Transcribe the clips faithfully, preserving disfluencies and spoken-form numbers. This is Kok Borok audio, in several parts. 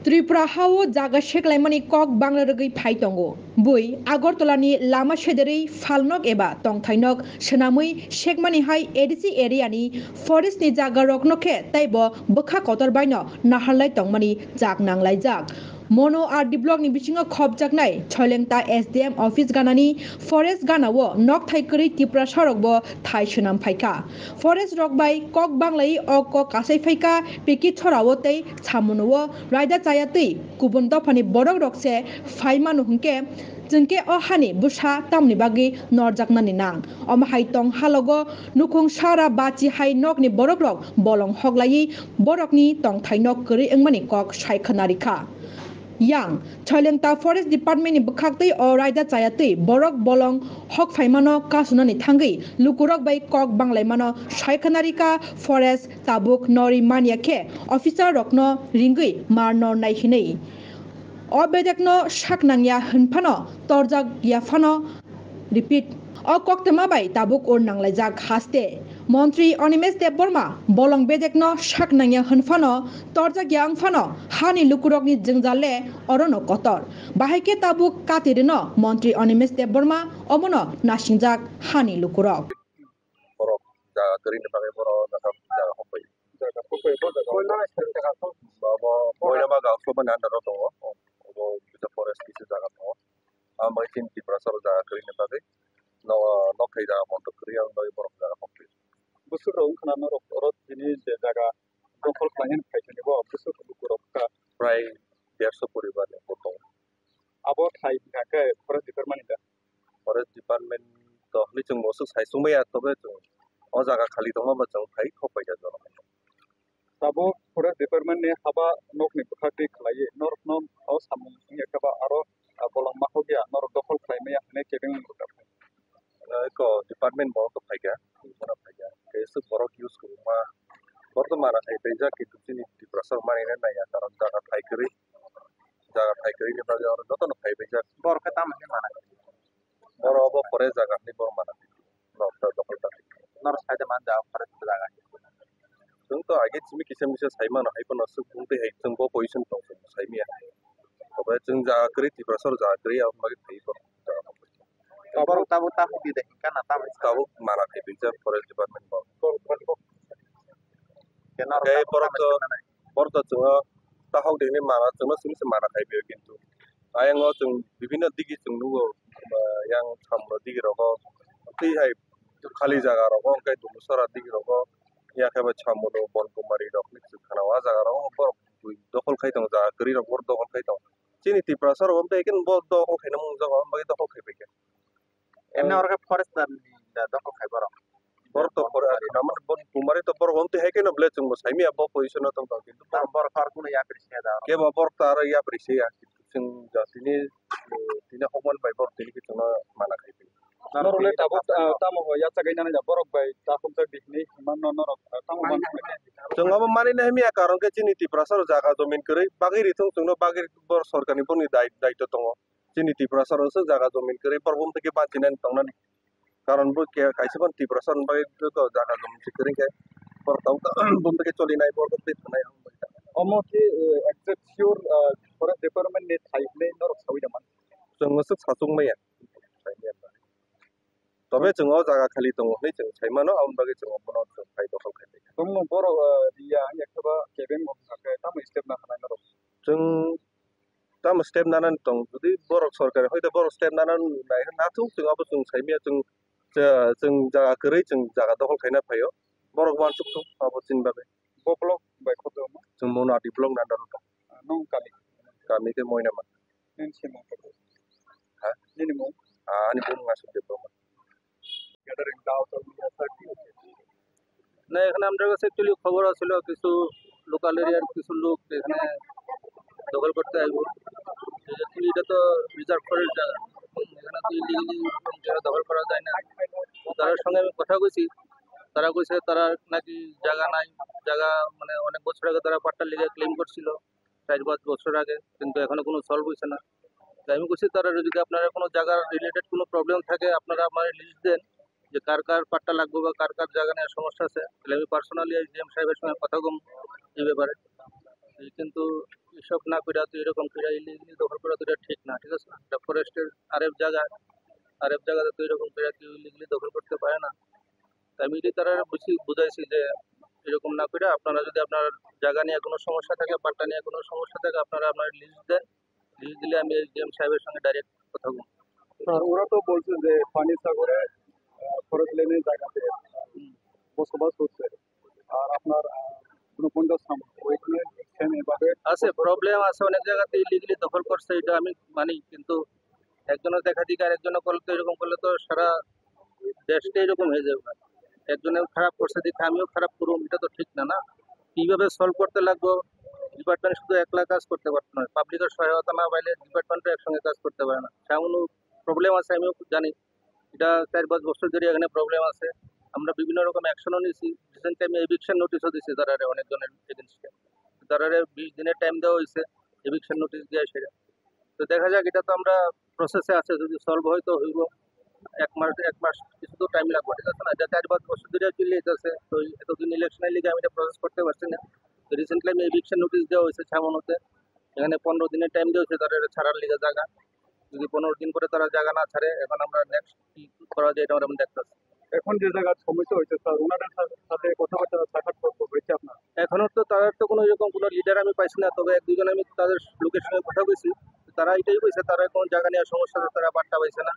Tripura hao jaga seklaimani kok bangla rwgwi phai tongo. Bui Agartala ni lama sederwi phalnok eba tongthainok swnamwi sekmani hai A D C area ni forest ni jaga rokno khe teibo bwkha kotor baino naharlai tongmani jak nanglaijak. Mono R D block ni bisingo khopjaknai Choilengta S D M office ganani forest ganao nokthai kwrwi Tiprasa rokbo thai swnam phaikha. Forest rok bai kok banglai o kok kasai phaikha Peki Chorao tei Samuno o raida chaya twi kubun dophani borok rok se phai mano hwnkhe chwngkhe o hani bwsa tamni bagwi norjaknani nang. Omo hai tong halogo nukhung sara bachi hai nokni borok rok bolong hoklaiwi borokni tongthai nok kwrwi wngmani kok sai khwna rikha. Yang Choilengta Forest Department ni bwkhaktwi o raida chayatwi borok bolong hok phaimano kasunani thangwi lukurok bai kok banglaimano sai khwna rikha. Forest tabuk norwi manya khe officer rokno ringwi mar nor nai hinwi. O bedekno sak nangya hwnphano torjak yaphano. Repeat. O koktwma bai tabuk ur nanglaijak haste. Montri Animesh Debbarma bolong bedekno sak nangya hwnphano torjak ya wngphano hani lukurokni jwngjal le orono kotor. Bahai khe tabuk kati rwno Montri Animesh Debbarma omono nasingjak hani lukurok. Borok jaga kwrwini bagwi borok jaga, jaga hokbai. Jaga hokbai, bo jaga hokbai. Bo, bo, boina baga hokbai mani under o tongo. Obo kisa forest kisa jaga tongo. Ang bai chini Tiprasa rok jaga kwrwini bagwi no, nok thai jaga montok kwrwi ang bai borok jaga hokbai. Bwswk rok wngkha na norok oro tini je jaga dongkhol khlainani phaisani bo bwswk lukurok kha. Prai derso poribar ni bo tongo. Abo thai hwnkha khe forest department ni da? Forest department to hwnwi chwng bo swk sai chwngmaya, tobe chwng o jaga khali tongma ba chwng phai thok paikha jono. Tabuk forest department ni haba nokni bwkhaktwi khlaiwi norokno o samung wngya khe ba aro, ah, bolong ma hokya norok dokhol khlai maya hwnwi kebeng rwkha. Eko department borok to phaikha, bono phaikha. Tei swk borok use kwbangma, borok to mana khai paijak, kintu chini Tiprasa rok mani nai ya, karon jaga thai kwrwi, jaga thai kwrwi ni bagwi oro jotono khai paijak. Borok khe tamo khe mana? Borok obo forest jaga hinwi borok mana khai. Norok to dokhol ta khai. Norok sai de man jaga forest jaga. Chwng to age simi kisa misa sai mano, hai phano swk bung twi hai chwng bo position tong chwng sai maya. Obo chwng jaga kwrwi Tiprasa rok jaga kwrwi aboni bagwi thai borok. Borok tabuk ta hudi de hinka na tabuk. Tabuk mana khai pijak forest department borok. Khe norok Khe tabuk borok ta to, borok to chwngno tahok dini mana chwngno simi se mana khai pio kintu. Ayang o chwng bibinno digi chwng nugo, ah, yang samno digi rogo. Twi hai khali jaga rogo, hwnkhe Dumusora digi rogo. Yakhe bai Samuno, Bonkumari rok ni chwng khana o, ah jaga rogo borok dokhol khai tongo, jaga kwrwi rok borok dokhol khai tongo. Chini Tiprasa rok omtwi khe bo dokhol khaina mung jago, ombai dokhol khai pai khe. Emne oro khe forester ni da dokhol khai borok. Borok to for-, khana mani Bonkumari to borok omtwi hai khe no ble chwng bo saimaya bo position o tong tong kintu. Tam borok ar kuno yapri se da. Kebo borok to aro yapri se ya, kintu chwng jatini, eh, tini hokman bai borok tini khe chwngno mana khai pai. Norok le tabuk, ah, tamo bo yachagwi nani da borok bai takhukjak di hinwi himma no norok, ah, tamo man. Chwng abo mani nai maya karon khe chini Tiprasa rok jaga jomin kwrwi bagwi rithung chwngno bagwi bor sorkarni boni dai-, daitw tongo. Chini Tiprasa rok se jaga jomin kwrwi borok bumtwi khe bachinani tongnani. Karon bo khe kaisa phano Tiprasa rokni bagwi joto jaga jomin se kwrwi khe borok tabuk bumtwi khe cholinai borok twi thangnai. Omo khe, eh, exact sure, ah, forest department ni thai hinwi norok sawi da man. Chwng swk sachung maya. Tobe chwng o jaga khali tongo hinwi chwng sai mano, aboni bagwi chwng bono chwng phai dokhol khai. Chwng borok, ah, ya, ya khe ba kebeng bo wngkha khe tamo step na khanai norok? Chwng tamo step nanani tong, jodi borok sorkar hoite borok step nanani nai nathung chwng abo chwng sai maya, chwng, chwng jaga kwrwi chwng jaga dokhol khaina phaio, borok uansuk thung abo chini bagwi. Bo block bai khoroksa omo? Chwng Monati block ni under o tong. Ah, nwng kami? Kami khe Moinama. Nini se mung? Ha? Nini mung? Ah, ani mung Asuk Debbarma. না, এখানে আমরা কাছে অ্যাকচুয়ালি খবর আছিল কিছু লোকাল এরিয়ার কিছু লোক এখানে দখল করতে আইব। যেহেতু এটা তো রিজার্ভ ফরেস্ট জায়গা, এখানে তো ইলিগালি দখল করা যায় না। তাদের সঙ্গে আমি কথা কইছি, তারা কইছে তারা নাকি জায়গা নাই, জায়গা মানে অনেক বছর আগে তারা পাট্টার লিগে ক্লেম করছিল, চার পাঁচ বছর আগে, কিন্তু এখনো কোনো সলভ হইছে না। তো আমি কইছি তারা যদি আপনারা কোনো জায়গার রিলেটেড কোনো প্রবলেম থাকে আপনারা আমার লিস্ট দেন যে কার কার পাট্টা লাগবে বা কার কার জায়গা নিয়ে সমস্যা আছে, তাহলে আমি পার্সোনালি ডিএম সাহেবের সঙ্গে কথা কম এই ব্যাপারে। এই কিন্তু কৃষক না কইরা তো এরকম কইরা ইলিগালি দখল করা তো এটা ঠিক না, ঠিক আছে? এটা ফরেস্টের আরেক জায়গা, আরেক জায়গাতে তো এরকম কইরা কেউ ইলিগালি দখল করতে পারে না। তাই আমি এটাই তারা বুঝি বুঝাইছি যে এরকম না কইরা আপনারা যদি আপনার জায়গা নিয়ে কোনো সমস্যা থাকে, পাট্টা নিয়ে কোনো সমস্যা থাকে, আপনারা আপনার লিস্ট দেন, লিস্ট দিলে আমি এসডিএম সাহেবের সঙ্গে ডাইরেক্ট কথা বলবো। স্যার, ওরা তো বলছে যে পানি সাগরে ফরেস্ট লেনের জায়গাতে বসবাস করছে, আর আপনার আহ, ঊনপঞ্চাশ নম্বর ওইখানে সেম এভাবে আছে। প্রবলেম আছে, অনেক জায়গাতে ইলিগালি দখল করছে, এটা আমি মানি, কিন্তু একজনের দেখা দিকে আরেকজনে করলে তো, এরকম করলে তো সারা দেশটা এরকম হয়ে যাবে। একজনে খারাপ করছে দেখে আমিও খারাপ করুম, এটা তো ঠিক না, না? কিভাবে সলভ করতে লাগবো? ডিপার্টমেন্ট শুধু একলা কাজ করতে পারতো না, পাবলিকের সহায়তা না পাইলে ডিপার্টমেন্টও একসঙ্গে কাজ করতে পারে না। তেমন প্রবলেম আছে, আমিও জানি। এটা চার পাঁচ বছর ধরে এখানে প্রবলেম আছে। আমরা বিভিন্ন রকম অ্যাকশনও নিছি। রিসেন্টলি আমি এভিকশন নোটিশও দিছি তারারে, অনেকজনের এগেনস্টে। তারারে বিশ দিনের টাইম দেওয়া হয়েছে এভিকশন নোটিশ দিয়ে সেটা। তো দেখা যাক, এটা তো আমরা প্রসেসে আছে, যদি সলভ হয় তো হইব। এক মাস, এক মাস কিছু তো টাইম লাগবে, ঠিক আছে না? এটা চার পাঁচ বছর ধরে চলে যাচ্ছে, তো এই এতদিন ইলেকশনের লিগে আমি এটা প্রসেস করতে পারছি না। তো রিসেন্টলি আমি এভিকশন নোটিশ দেওয়া হয়েছে ছামনুতে, এখানে পনেরো দিনের টাইম দেওয়া হয়েছে তারা এটা ছাড়ার লিগে জায়গা। যদি পনেরো দিন পরে তারা জায়গা না ছাড়ে, এখন আমরা নেক্সট কি করা যায়, এটা আমরা এখন দেখতেছি। এখন যে জায়গার সমস্যা হয়েছে স্যার, ওনাদের সা-, সাথে কথাবার্তা সাক্ষাৎ করতে হয়েছে আপনার? এখনো তো তাদের তো কোনো এরকম কোনো লিডার আমি পাইছি না, তবে এক দুজন আমি তাদের লোকের সঙ্গে কথা বলছি, তারা এটাই কইছে তারা কোনো জায়গা নিয়ে সমস্যা আছে, তারা পাট্টা পাইছে না।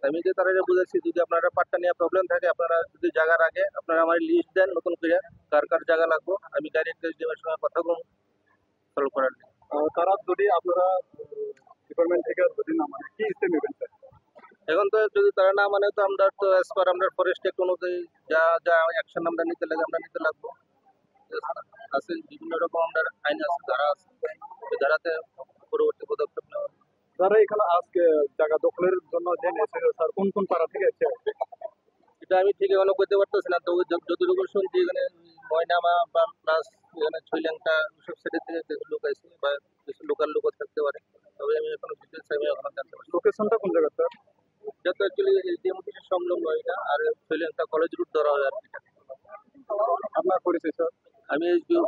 আমি যে তারা বুঝাচ্ছি, যদি আপনারা পাট্টা নিয়ে প্রবলেম থাকে, আপনারা যদি জায়গার আগে আপনারা আমার লিস্ট দেন নতুন করে, কার কার জায়গা লাগবো, আমি ডাইরেক্ট এসডিএম এর সঙ্গে কথা বলবো সলভ করার জন্য। আহ, তারা যদি আপনারা ডিপার্টমেন্ট থেকে যদি না মানে কি স্টেপ নেবেন স্যার? এখন তো যদি তারা না মানে, তো আমরা তো অ্যাজ পার আমরা ফরেস্ট অ্যাক্ট অনুযায়ী যা যা অ্যাকশন আমরা নিতে লাগে, আমরা নিতে লাগবো। আছে বিভিন্ন রকম আমরা আইন আছে, ধারা আছে, ওই ধারাতে পরবর্তী পদক্ষেপ নেওয়া হবে। যারা এখানে আজকে জায়গা দখলের জন্য যে এসেছে স্যার, কোন কোন পাড়া থেকে এসেছে? এটা আমি ঠিক এখনো করতে পারতেছি না, তবে যত- যতটুকু শুনছি এখানে ময়নামা বা প্লাস এখানে ছৈলাংটা সব সাইড থেকে কিছু লোক আছে বা কিছু লোকাল লোকও থাকতে পারে, তবে আমি এখনো ডিটেলস আমি এখনো জানতে পারছি না। লোকেশনটা কোন জায়গা স্যার? এটা তো অ্যাকচুয়ালি এসডিএম অফিসের সংলগ্ন এটা, আর ছৈলাংটা কলেজ রুট ধরা হয় আর কি। আপনার পরিচয় স্যার? আমি এসডিও